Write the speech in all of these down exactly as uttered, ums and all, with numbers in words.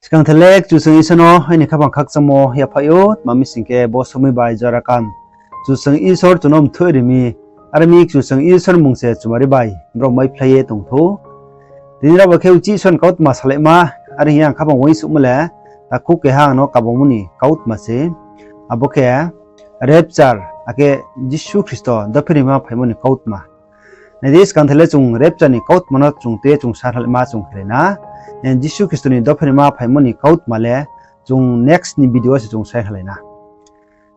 Skang the le Kchusoyang Isor no aini khaphang khakchangmo yaphaih ou, tma mi sing khe bo somoi bai jora kam Kchusoyang Isor chung no mthoih ri mi, are mi Kchusoyang Isor ni mmung se chumari bai brao maiphlai ye tong thou. Tini rao ba khe uchih Isor ni kautma salaima, are hing ye ang khaphang uaingsouhmo le, takhu keha ang no kabangmo ni kautma se. Abo khe rapture, akhe Jisu Khristo dopherima phaimo ni kautma. Nai di, skang the le chung rapture ni kautma no chung tui ye chung sa halaima chung khelai na. Eh, Jisu Khristo ni dopherima phaimo ni kautma le chung next ni video wo se chung sa halaina.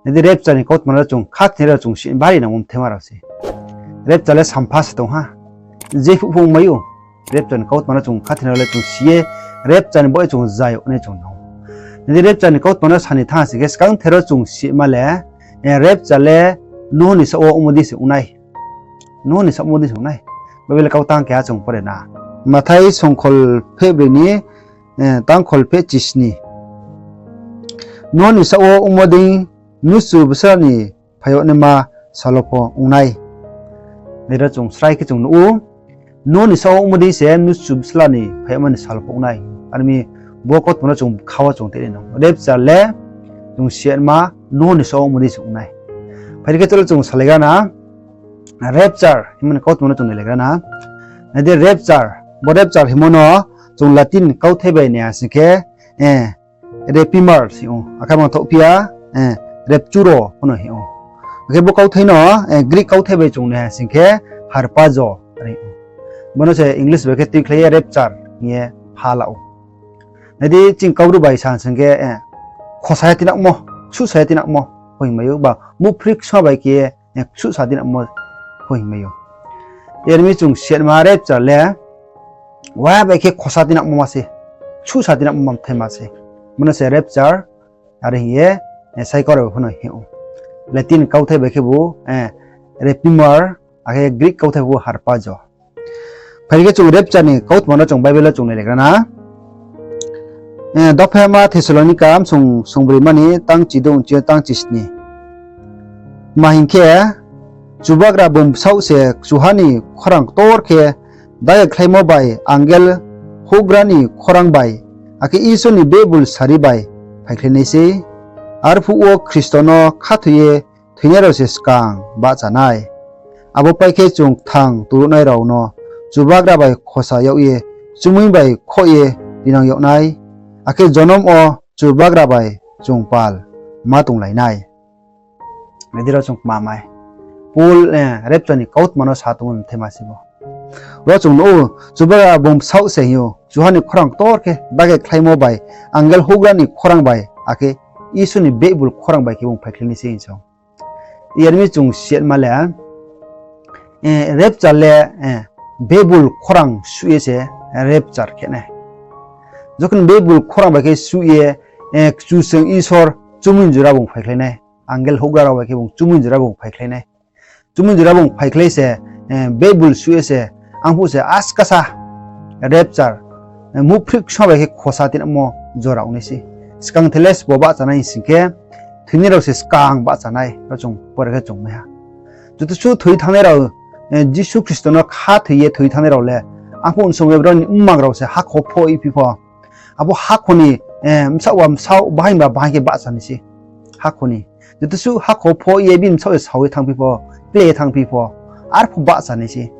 Nai di, rapture ni kautma no chung khathinai rao chung si bari nangmo mthema rao se. Rapture le sampha se tong ha. Jephuh pho ongmai ou. Rapture ni kautma no chung khathinai rao le chung si ye, rapture ni baoh ye chung zai yag nai chung nang ou. Nai di, rapture ni kautma no sa ni thanng sing khe, skang the rao chung sima le, eh, rapture le Nuh ni saoh wo ongmo dei se ong nai. Nuh ni saoh ongmo dei se ong nai. Bible kau tang keha chung pore na. Mathai songkhol phehbroi ni, eh, tangkhol phehchisni. Nuh ni saoh wo ongmo dei mnusu bsala ni phai yag naima sal wo pho ong nai. Nai di, chung srai khe chung nuh ou. Nuh ni saoh wo ongmo dei se mnusu bsala ni phai yagma ni sal wo pho ong nai. Are mi bo kautma no chung bkha wo chung tini nang ou. Rapture le chung sima Nuh ni saoh wo ongmo dei se ong nai. Phai di khe chung salaigra na. Rapture hingmo ni kautma no chung nailagra na. Nai di, rapture, bo rapture hingmo no chung Latin kauthai bai nai ha sing khe, eh, rapemur hing ou. Akhe mangthohphi ya, eh, rapturo pho no hing ou. Akhe bo kauthai no, eh, Greek kauthai bai chung nai ha sing khe harpazo hing ou. Bo no se English bai khe tuikhlai ye rapture hing ye pha la ou. Nai di, ching Kaubru bai sa sing khe, eh, khosa ye tinangmo, ksuhsa ye tinangmo pho hingmai ou, ba muhphri ksa bai khe, eh, ksuhsa tinangmo pho hingmai ou. Are mi chung sima rapture le, wa bai khe khosa tinangmo ma se, ksuhsa tinangmo ma thai ma se. Bo no se rapture, are hing ye, eh, saikau rao pho no hing ou. Latin kauthai bai khe bo, eh, rapemur, akhe Greek kauthai bo harpazo. Phai di khe chung rapture ni kautma no chung Bible wo chung nailagra na. Eh, dophaima Thessalonika msung sungbroi ma ni tang chidouh chi tang chisni. Tma hing khe, Chubagra bung bsaoh se kchuha ni khorang ktor khe dage khlaimo bai angel houhgra ni khorang bai, akhe Isor ni bebul sari bai phaikhlai nai sei. Arphuh wo Khristo no khathoi ye thoinai rao se skang bahcha nai. Abo pai khe chung kthang tongruhnai rao no Chubagra bai khosa yag ye, chumui bai khoh ye tinang yag nai, akhe jonom wo Chubagra bai chung pal ma tonglai nai. Nai di, ro chung kma mai. Paul, eh, rapture ni kautma no sa tong ou mthai ma se bo. Ro chung nuh ou, Chubagra bung bsaoh se hing ou, kchuha ni khorang ktor khe dage khlaimo bai, angel houhgra ni khorang bai, akhe Isor ni bebul khorang bai khe bung phaikhlai nai sei hing sa ou. Are mi chung sima le, eh, rapture le, eh, bebul khorang suh ye se rapture khe nai. Jokhon bebul khorang bai khe suh ye, eh, Kchusoyang Isor chumui jora bung phaikhlai nai, angel houhgra rao bai khe bung chumui jora bung phaikhlai nai. Chumui jora bung phaikhlai se, eh, bebul suh ye se, arphuh se askasa rapture, eh, muhphri ksa bai khe khosa tinangmo jora ong nai sei. Skang the le sbo bahcha nai hing sing khe, thoinai rao se skang bahcha nai, ro chung pore khe chung mai ha. Joto suh thoi thanngnai rao, eh, Jisu Khristo no khathoi ye thoi thanngnai rao le, arphuh ni somoi brao ni mmang rao se hakhor pho iphi pho, abo hakhor ni, eh, bsaoh ba bsaoh, bahaing ba bahaing khe bahcha nai sei. Hakhor ni. Joto suh hakhor pho ye bini bsaoh ye sao ye thanngphi pho, kle ye thanngphi pho, arphuh bahcha nai sei.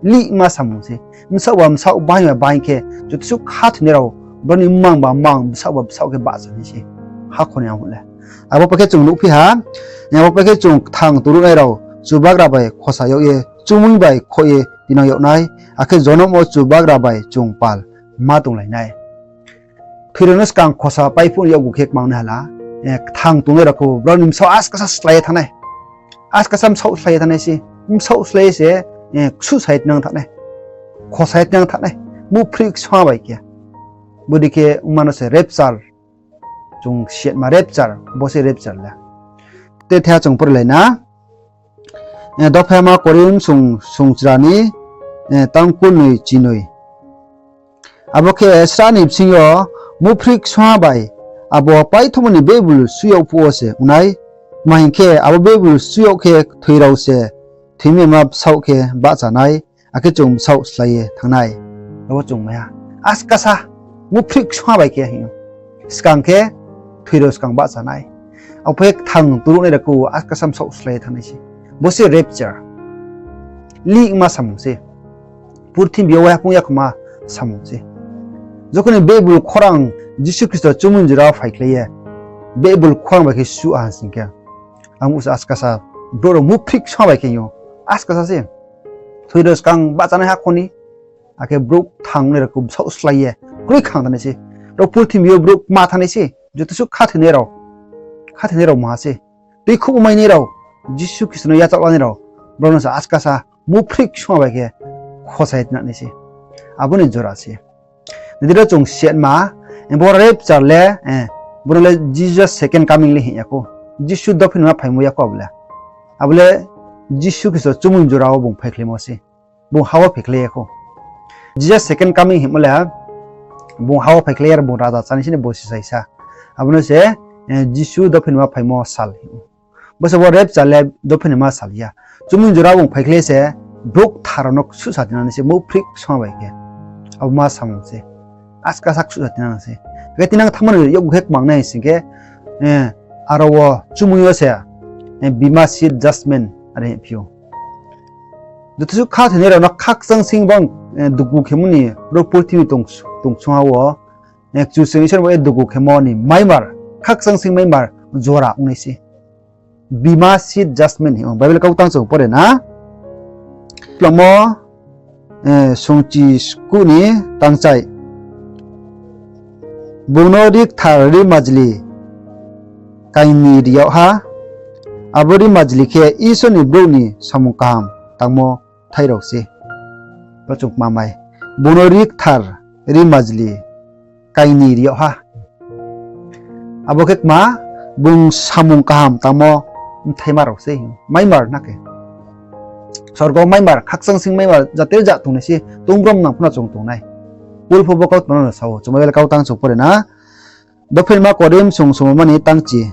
Lihma samung sei. Bsaoh ba bsaoh, bahaing ba bahaing khe, joto suh khathoinai rao, brao ni mmang ba mmang, bsaoh ba bsaoh khe bahcha nai sei. Hakhor ni arphuh le. Abo pai khe chung nuhphi ha, abo pai khe chung kthang tongruhnai rao, Chubagra bai khosa yag ye, chumui bai khoh ye tinang yag nai, akhe jonom wo Chubagra bai chung pal ma tonglai nai. Thoi rao no skang khosa paiphuh ni yakgu khe kmang nai hala, eh, kthang tongnai rao khe brao ni bsaoh askasa slái ye thanng nai. Askasa bsaoh slái ye thanng nai se, bsaoh slái ye se, eh, ksuhsa ye tinang thanng nai. Khosa ye tinang thanng nai. Muhphri ksa bai khe. Bodei khe ongma no se rapture. Chung siyatma rapture, bo se rapture le. Te thaiha chung porelai na. Eh, dophaima Korinth sung, sungchra ni, eh, tang kurnoi chinoi. Abo khe sra ni bsing yo muhphri ksa bai abo paithomo ni bebul suh yag phuh wo se ong nai. Tma hing khe, abo bebul suh yag khe kthoi rao se thoimaima bsaoh khe bahcha nai, akhe chung bsaoh slái ye thanng nai. Abo chung mai ha. Askasa, muhphri ksa bai khe hing ou. Skang khe thoi rao skang bahcha nai. Abo pho kthang turuh nai rao khe askasa bsaoh slái ye thanng nai se. Bo se rapture. Lihma samung se. Purthimbi yo waiha phung yakhoma samung se. Jokhon ni Bible khorang Jisu Khristo chumui jora wo phaikhlai ye, Bible khorang bai khe suh ha sing khe, ang bo se askasa brouh rao muphrik song bai khe yo. Askasa se. Thoi rao skang bahcha nai hakho ni, akhe brouh kthang nai rao khe bsaoh slái ye kroi khang thanng nai se. Rao purthimbi yo brouh kma thanng nai se. Joto suh khathoinai rao, khathoinai rao maha se. Tuikhouh mai nai rao, Jisu Khristo no yachaoh la nai rao, brao no se askasa muphrik song bai khe khosa ye tinang nai se. Abo ni jora se. Nai di ro chung setma, bo rapture le, bo no le Jesus second coming le hing ya khou. Jisu dophinima phaimo ya khou abo le. Abo le Jisu Khristo chumui jora wo bung phaikhlaimo se. Bung ha wo phaikhlai ya khou. Jesus second coming hingmo le, bung ha wo phaikhlai ya, bung raja chá nai se ni bo se saisa. Abo no se Jisu dophinima phaimo sal hing ou. Bo se bo rapture le dophinima sal ya. Chumui jora bung phaikhlai se, brouh kthar rao no ksuhsa tinang nai se, muphrik song bai khe. Abo ma samung se. Askasa ksuhsa tinang nai se. Khe tinang thanngmo ni yakgu khe kmang nai sing khe, aro wo chumui yo se, Bema Seat Judgment are hingphi ou. Joto suh khathoinai rao no khakchang sing bang, dugu khemo ni ro purthimbi tong, tongsong ha wo, Kchusoyang Isor bo ye dugu khemo ni maimar, khakchang sing maimar jora ong nai se. Bema Seat Judgment hing ou, Bible kautang chung pore na. Kplangmo, sungchi skuh ni tangchai. Bung no ri kthar ri majli kaing ni ri yag ha, abo ri majli khe Isor ni brouh ni samung kaham tangmo thai rao se. Bo chung kma mai. Bung no ri kthar ri majli kaing ni ri yag ha. Abo khe kma, bung samung kaham tangmo bthaima rao se. Maimar na khe. Sorgo maimar, khakchang sing maimar, jate ja tongnai se, tong brom nang phano chung tongnai. Paul pho bo kautma no sa ou, chung Bible kautang chung pore na. Dophinima Korinth sung sungmani tangchi.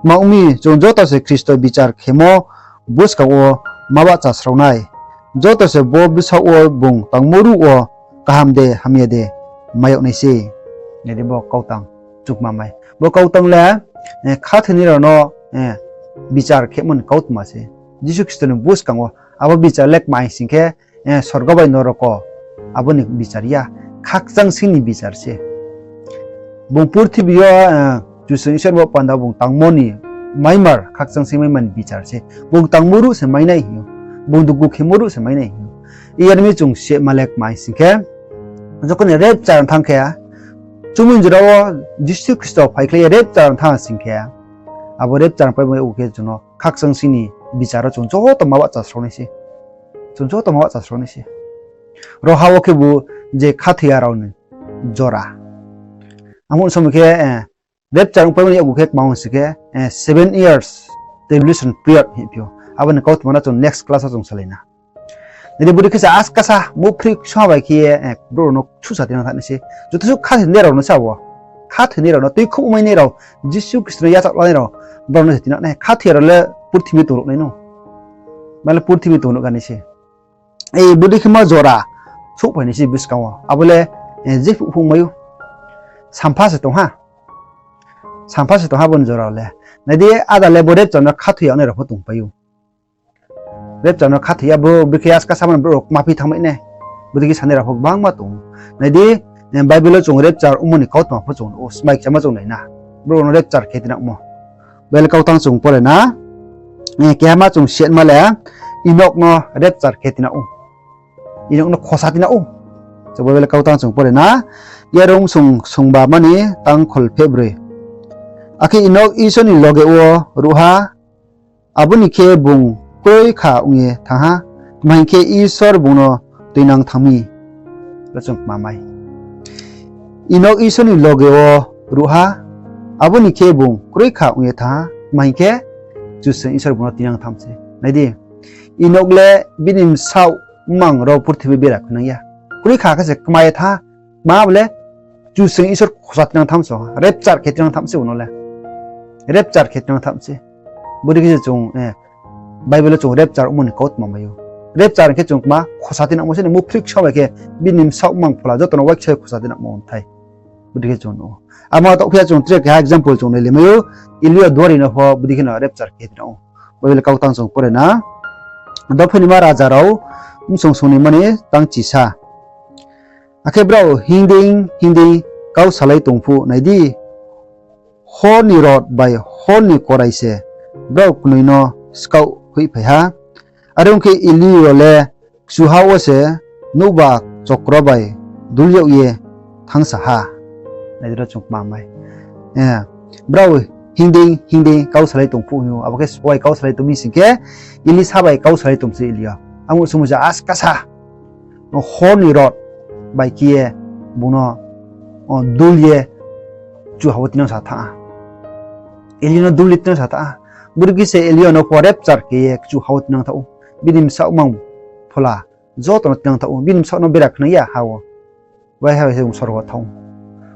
Tma ong mi, chung joto se Khristo bichar khemo buskang wo ma bahchasrao nai. Joto se bo bsaoh wo bung tangmo ruh wo kaham de hamya de mai yag nai se. Nai di bo kautang chukma mai. Bo kautang le, khathoinai rao no bichar khemo ni kautma se. Jisu Khristo ni buskang wo abo bichar le kma hing sing khe, sorgo bai noroko, abo ni bichar ya, khakchang sing ni bichar se. Bung purthimbi yo, Kchusoyang Isor bo panda bung tangmo ni maimar, khakchang sing maimar ni bichar se. Bung tangmo ruh se mai nai hing ou. Bung dugu khemo ruh se mai nai hing ou. Iyar mi chung se ma le kma hing sing khe, jokhon ni rapture thanng khe, chumui jora wo Jisu Khristo phaikhlai ye rapture thanng sing khe, abo rapture paimo yakgu khe chung no khakchang sing ni bichar wo chung joto ma bahchasrao nai se. Chung joto ma bahchasrao nai se. Ro ha wo khebu je khathoi ya rao ni jora. Amo somoi khe, rapture ong paimo ni yakgu khe kma ong sing khe, seven years tribulation period hingphi ou. Abo ni kautma no chung next class wo chung salai na. Nai di, bodei khe se askasa muphrik song bai khe ye, brouh rao no ksuhsa tinang thanng nai se. Joto suh khathoinai rao no se abo. Khathoinai rao no, tuikhouh mai nai rao, Jisu Khristo no yachaoh la nai rao, brao no se tinang nai. Khathoi ya rao le purthimbi tongruh nai no. Mane purthimbi tongruh ganai se. Bodei khe ma jora souhphai nai se buskang wo. Abo le, jephuh phung mai ou. Sampha se tong ha. Sampha se tong ha bo ni jora le. Nai di, ada le bo rapture no khathoi ya nai rao pho tongpai ou. Rapture no khathoi ya bo, bikhe askasa mani brouh rao kmaphi thanngmai nai. Bodei khe sanai rao pho gbangma tong ou. Nai di, Bible wo chung rapture ongmo ni kautma pho chung ou, smai kchama chung nai na. Brouh rao no rapture khe tinangmo. Bible kautang chung pore na. Kehama chung setma le, Enok no rapture khe tinang ou. Enok no khosa tinang ou. Chung Bible kautang chung pore na. Yarom sung sungba mani tangkhol phehbroi. Akhe Enok Isor ni loge wo ruh ha, abo ni khe bung kroi kha ong ye thanng ha, tma hing khe Isor bung no tuinang thanng mi. Ro chung kma mai. Enok Isor ni loge wo ruh ha, abo ni khe bung kroi kha ong ye thanng ha, tma hing khe Kchusoyang Isor bung no tuinang thanng se. Nai di, Enok le bini bsaoh mmang rao purthimbi bera khuinang ya. Kroi kha khe se kma ye thanng ha, kma bo le Kchusoyang Isor khosa tinang thanng se, rapture khe tinang thanng se bung no le. Rapture khe tinang thanng se. Bodei khe se chung, Bible wo chung rapture ongmo ni kautma mai ou. Rapture khe chung kma khosa tinangmo se ni muphrik song bai khe bini bsaoh mmang phola joto no waiksa ye khosa tinangmo ongthai. Bodei khe chung nuh ou. Amo taoh phi ya chung tre keha example chung nai le mai ou. Eliyo duari no pho bodei khe no rapture khe tinang ou. Bible kautang chung pore na. Dophainaima Raja rao bsong songnaima ni tang chisa. Akhe brao hingding hingding kau salai tong phuh nai di, hor ni rot bai hor ni korai se brao knoi no skaoh hoihphai ha. Are ong khe, Eliyo le kchuha wo se nouhba chokro bai dul yag ye thanngsa ha. Nai di ro chung kma mai. Brao hingding hingding kau salai tong phuh hing ou, abo khe sbo bai kau salai tong mi sing khe, Elisa bai kau salai tong se Eliyo. Amo sumo se askasa hor ni rot bai khe ye bung no dul ye kchuha wo tinang sa thanng ha. Eliyo no dul ye tinang sa thanng ha. Bodei khe se Eliyo no pho rapture khe ye kchuha wo tinang thaoh ou. Bini bsaoh mang phola joto no tinang thaoh ou. Bini bsaoh no bera khnang ya ha wo. Waiha bai se bung sorgo thanng ou.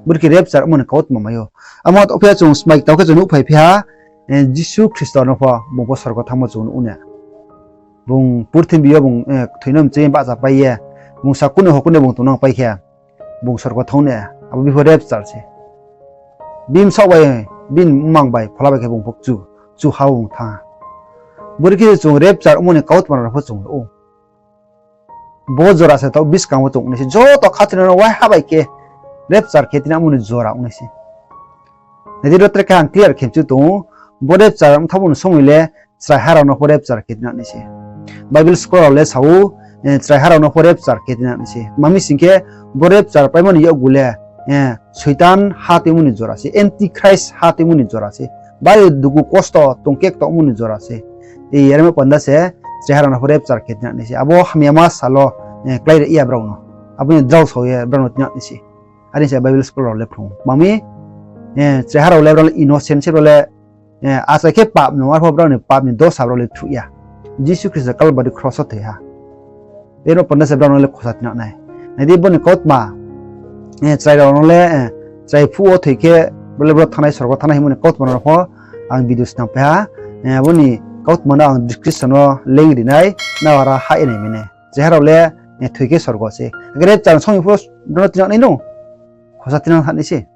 Bodei khe rapture ongmo ni kautma mai ou. Amo taoh phi ya chung smai tao khe chung nuhphaiphi ha, Jisu Khristo no pho bung pho sorgo thanngmo chung nuh ou na. Bung purthimbi yo bung thoi no mchai ye bahchapai ye, bung sa kune ho kune bung tongnang pai khe, bung sorgo thanng na, abo bipho rapture se. Bini bsaoh bai, bini mmang bai, phola bai khe bung pho kchu, kchuha wo bung thanng ha. Bodei khe chung rapture ongmo ni kautma rao no pho chung nuh ou. Bo jora se taoh buskang wo chung nai se, joto khathoinai rao no waiha bai khe rapture khe tinangmo ni jora ong nai se. Nai di ro tre khe ang clear khe mchu tong ou, bo rapture ongthamo ni somoi le chraiha rao no pho rapture khe tinang nai se. Bible scholar rao le sa ou, chraiha rao no pho rapture khe tinang nai se. Tma mi sing khe, bo rapture paimo ni yakgu le Soitan ha tuimo ni jora se, Antichrist ha tuimo ni jora se. Bari dugu kosto tongkek tongmo ni jora se. Are ongmo panda se chraiha rao no pho rapture khe tinang nai se. Abo hamyama sal wo klái ri ya brao no. Abo ni drao sao ye brao no tinang nai se. Are se Bible scholar rao le phrung ou. Tma mi, chraiha rao le brao le innocent se, brao le achai khe pap no, arphuh brao ni pap ni dosa brao le thuh ya. Jisu Khristo Kalbari kros wo thoi ha. Aro panda se brao no le khosa tinang nai. Nai di bo ni kautma, chrai rao no le, chrai phuh wo thoi khe, brao le brao thanngnai, sorgo thanngnai hingmo ni kautma rao no pho ang video snam pai ha. Abo ni kautma no ang description wo link ri nai, nrao aro hah ye nai mai nai. Chraiha rao le thoi khe sorgo se. Akhe rapture song pho brao no tinang nai no, khosa tinang thanng nai se.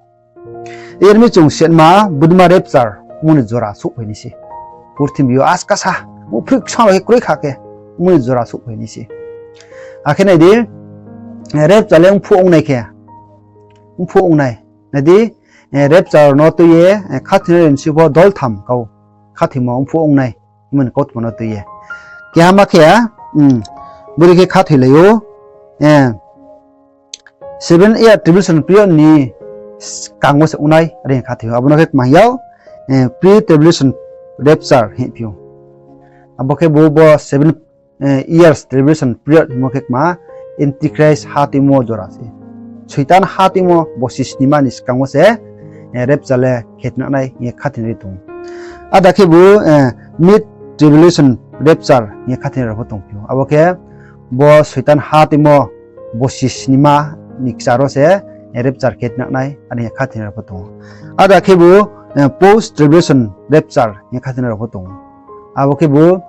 Are mi chung setma, bodei ma rapture ongmo ni jora souhphai nai se. Purthimbi yo askasa, muhphroi ksa rao khe kroi kha khe, ongmo ni jora souhphai nai se. Akhe nai di, rapture le ongphuh ong nai khe, ongphuh ong nai. Nai di, rapture no tui ye khathoinai rao ni bsing pho doltham kau khathoimo ongphuh ong nai, hingmo ni kautma no tui ye. Keha ma khe, bodei khe khathoilai ou, seven year tribulation period ni skang wo se ong nai, are hing khathoi ou. Abo no khe kma hing yag, pre-tribulation rapture hingphi ou. Abo khe bo, bo seven years tribulation period hingmo khe kma, Antichrist ha tuimo jora se. Soitan ha tuimo bosi snima ni skang wo se rapture le khe tinang nai hing ye khathoinai tong ou. Ada khe bo mid-tribulation rapture hing ye khathoinai rao pho tongphi ou. Abo khe bo Soitan ha tuimo bosi snima ni kchar wo se rapture khe tinang nai, are hing ye khathoinai rao pho tong ou. Ada khe bo post-tribulation rapture hing ye khathoinai rao pho tong ou. Abo khe bo,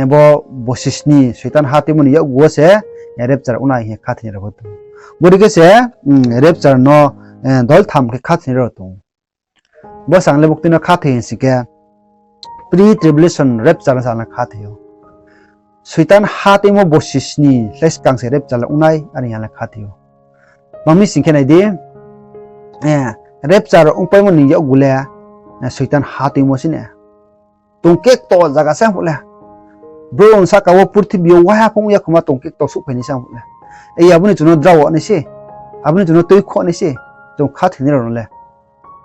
bo bosi sni Soitan ha tuimo ni yakgu wo se rapture ong nai hing ye khathoinai rao pho tong ou. Bodei khe se rapture no doltham khe khathoinai rao tong ou. Bo sang le buktui no khathoi hing sing khe, pre-tribulation rapture no sa le khathoi ou. Soitan ha tuimo bosi sni le skang se rapture le ong nai, are hing ye le khathoi ou. Tma mi sing khe nai di, rapture ongpaimo ni yakgu le Soitan ha tuimo se ne. Tongkekto zaga se phuh le. Brouh sahka wo purthimbi yo waiha phung ya khoma tongkekto souhphai nai se phuh le. Abo ni chung no drao nai se. Abo ni chung no tuikhouh nai se. Chung khathoinai rao no le.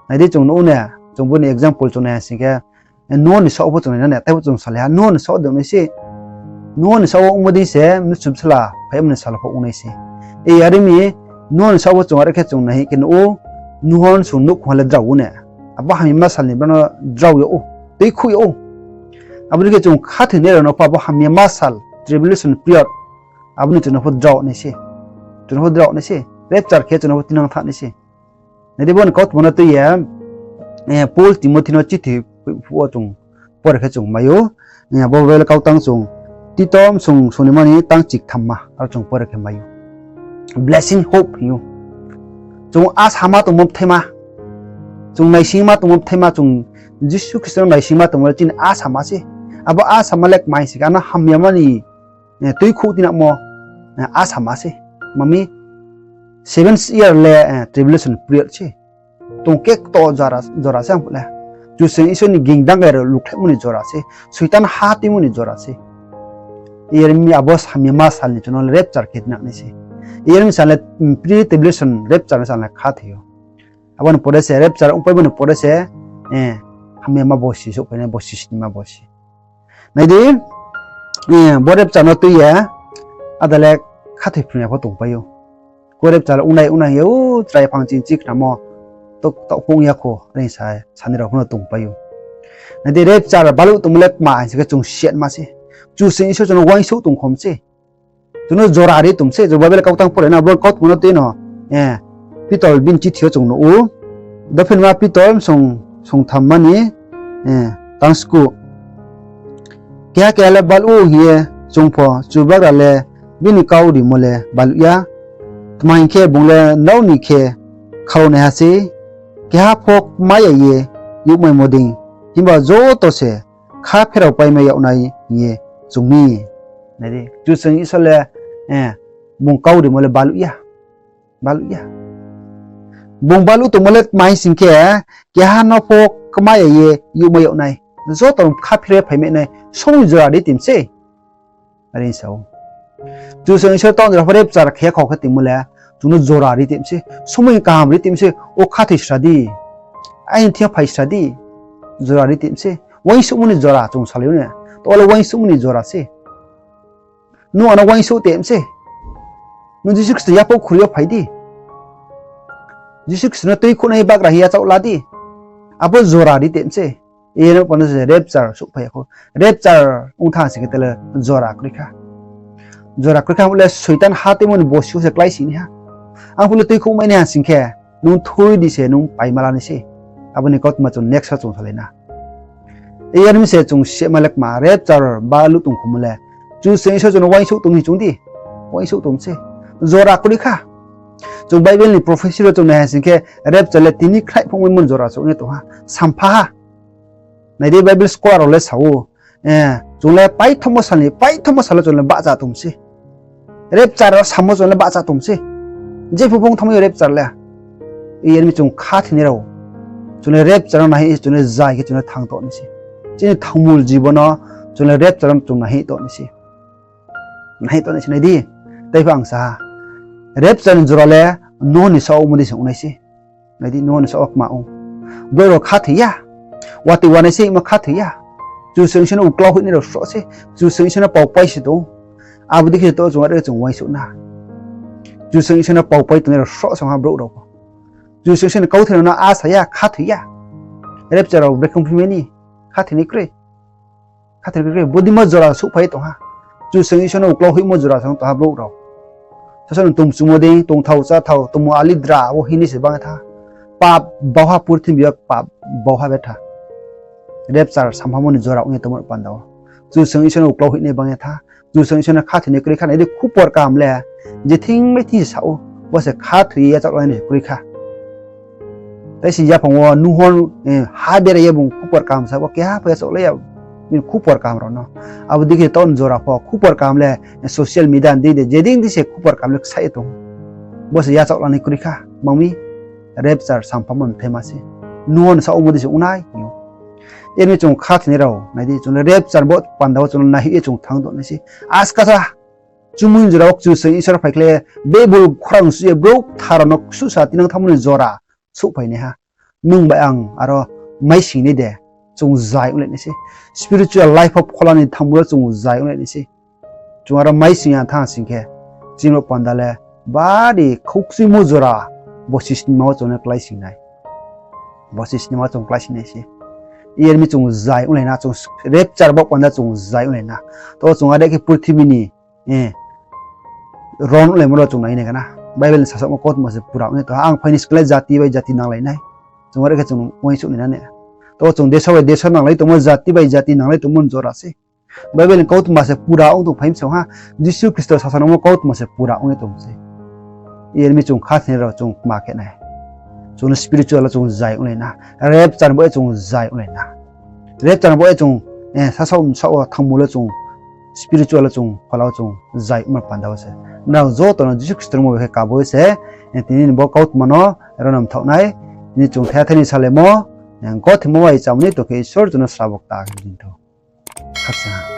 Nai di chung nuh ou ne, chung bo ni example chung nai sing khe, Noah ni saoh pho chung nai na ne, tei pho chung salai ha, Noah ni saoh de ong nai se. Noah ni saoh wo ongmo dei se, mnusu bsala phaimo ni sal pho ong nai se. Are mi, Noah ni saoh wo chung are khe chung nai hing khe nuh ou, Noah ni sung nouhkhong le drao ou ne. Abo hamyama sal ni brao no drao yag ou, tuikhouh yag ou. Abo ni khe chung khathoinai rao no pho abo hamyama sal, tribulation period, abo ni chung no pho drao nai se. Chung no pho drao nai se. Rapture khe chung no pho tinang thanng nai se. Nai di bo ni kautma no tui ye, Paul Timothy no chithi phuh wo chung pore khe chung mai ou. Abo Bible kautang chung Tito bsong songnaima ni tang chikthamma aro chung pore khe mai ou. Blessing hope hing ou. Chung asama tongmo bthaima. Chung naisingma tongmo bthaima, chung Jisu Khristo no naisingma tongmo le chini asama se. Abo asama le kmai sing khe, ano hamyama ni, eh, tuikhouh tinamo, eh, asama se. Mami, seven year le, eh, tribulation period se. Tong kekto jora, jora se ang phuh le. Kchusoyang Isor ni ging dangai rao lukhlaimo ni jora se. Soitan ha tuimo ni jora se. Iyar mi abo hamyama sal ni chung no le rapture khe tinang nai se. Iyar mi sal le, mm, pre-tribulation rapture ni sal le khathoi ou. Abo ni pore se rapture ongpaimo ni pore se, eh, hamyama bosi souhphai nai, bosi snima bosi. Nai di, eh, bo rapture no tui ye, ada le khathoi phrung ya pho tongpai ou. Ko rapture ongnai, ongnai ye, o chrai phang ching chikhnamo, tok, tok phung ya kho, are sa, sani rao pho no tongpai ou. Nai di rapture baluh tongmo le kma hing se khe chung siatma se. Kchusoyang Isor chung no uaingsouh tong khom se. Chung no jora ri tong se, je Bible kautang pore na, bo kautma no tui no, eh, Pitor bini chithi yo chung nuh ou. Dophinma Pitor song, songthamma ni, eh, tangsku. Keha keha le baluh ou hing ye chung pho Chubagra le bini kau rimo le baluh ya. Tma hing khe bung le nrao ni khe khaunaiha sei, keha pho kma ya ye youhmaimo dei, himba joto se kha pherao paimai yag nai hing ye chung mi. Nai di, Kchusoyang Isor le, eh, bung kau rimo le baluh ya. Baluh ya. Bung baluh tongmo le tma hing sing khe, keha no pho kma ya ye youhmai yag nai. Joto no kha pherao phaimai nai, somoi jora ri tim se. Are sa ou. Kchusoyang Isor taoh jora pho rapture khe khau khe tongmo le, chung no jora ri tim se, somoi kaham ri tim se, o khathoi sra di. Aini thing yo phai sra di. Jora ri tim se. Uaingsouhmo ni jora chung salai ou na. To le uaingsouhmo ni jora se. Nung ano uaingsouh tim se. Nung Jisu Khristo yaphou khuri yo phai di. Jisu Khristo no tuikhouhnai bagra hing yachaoh la di. Abo jora ri tim se. Iyar mi panda se rapture souhphai ya khou. Rapture ong thanng sing khe tele jora kroi kha. Jora kroi kha, le Soitan ha tuimo ni bosi se kláising nai ha. Ang phuh le tuikhouhmai nai ha sing khe, nung thui di se nung paima la nai se. Abo ni kautma chung next wo chung salai na. Iyar mi se chung sehma le kma, rapture baluh tong khom le, Kchusoyang Isor chung no uaingsouh tong ni chung di. Uaingsouh tong se. Jora kroi kha. Chung Bible ni prophecy rao chung nai ha sing khe, rapture le tini khnaih phungmaimo jora se ong ye tong ha. Sampha ha. Nai di, Bible scholar rao le sa ou, eh, chung le paithomo sal ni, paithomo sal wo chung le bahcha tong se. Rapture rao samo chung le bahcha tong se. Jepho phung thanngmai yo rapture le. Iyar mi chung khathoinai rao, chung le rapture no nai hing ye chung le zai khe chung le thanng tong nai se. Chini thangmul jibon no chung le rapture no chung nai hing tong nai se. Nai hing tong nai se, nai di. Tei pho ang sa ha, rapture ni jora le Noah ni saoh wo mo dei se ong nai se. Nai di, Noah ni saoh wo kma ong. Brouh rao khathoi ya. Watoi wanai se hingmo khathoi ya. Kchusoyang Isor no uklau hoihnai rao sroh se. Kchusoyang Isor no pao pai se tong ou. Abo dei khe se to chung are chung uaingsouh na. Kchusoyang Isor no pao pai tongnai rao sroh se ong ha brouh rao pho. Kchusoyang Isor ni kauthai rao no asa ya, khathoi ya. Rapture rao brekhe ongphi mai ni, khathoinai kroi. Khathoinai kroi, bodei mo jora souhphai tong ha. Kchusoyang Isor no uklau hoihmo jora se ong tong ha brouh rao. Sasaoh ni tongmchumo dei, tongthao, cháthao, tongmung alidra, abo hing ni se bang ye tha. Pap bauha, purthimbi yo pap bauha betha. Rapture samphamo ni jora ong ye tongmo panda wo, Kchusoyang Isor no uklau hoihnai bang ye tha. Kchusoyang Isor no khathoinai kroi kha, nai di khupor kaham le, je thing bai thing sa ou, bo se khathoi ye yachaoh lanai ni kroi kha. Tei se yaphang wo Noah, eh, ha bera ye bung khupor kaham sa, bo keha pho yachaoh lai ya, bini khupor kaham rao no. Abo dei khe taoh ni jora pho khupor kaham le, eh, social media ni dei de, je dei dei se khupor kaham le ksaih ye tong. Bo se yachaoh lanai kroi kha, mangmi rapture samphamo ni thaima se. Noah ni saoh wo mo dei se ong nai hing ou. Iyar mi chung khathoinai rao, nai di, chung le rapture bo panda wo chung le naihoih ye chung thanng tong nai se. Askasa, chumui jora wo Kchusoyang Isor phaikhlai ye, bebul khorang suh ye, brouh kthar rao no ksuhsa tinang thanngmo ni jora souhphai nai ha. Nung bai ang aro maising nai de, chung zai onglai nai se. Spiritual life wo phola ni thanngmo wo chung zai onglai nai se. Chung aro maising ya thanng sing khe, chini bo panda le bari khoukchuimo jora, bosi snima wo chung no kláising nai. Bosi snima wo chung kláising nai se. Iyar mi chung zai onglai na, chung rapture bo panda chung zai onglai na. To chung are khe purthimbi ni, eh, ron onglai mo ro chung nai nai kha na. Bible ni sasaomo kautma se pura ong ye tong ha. Ang phai ni skang le jati bai jati nanglai nai. Chung are khe chung uaingsouh nai na ne. To chung deso bai deso nanglai tongmo, jati bai jati nanglai tongmo ni jora se. Bible ni kautma se pura ong tong phai mi se ong ha. Jisu Khristo sasanamo kautma se pura ong ye tong se. Iyar mi chung khathoinai rao chung kma khe nai. chung no spiritual wo chung zai onglai na. Rapture ni baoh ye chung zai onglai na. Rapture ni baoh ye chung, eh, sasaoh bsaoh wo thangmo le chung spiritual wo chung phola wo chung zai ongma panda wo se. Nrao joto no Jisu Khristo ni mmung bai khe kabo ye se, eh, tini ni bo kautma no ro no mthaoh nai, tini chung thaya thai ni salaimo, eh, gothemo bai chamo ni tong khe Isor chung no srabo kta khe di thou. Khakchang ha.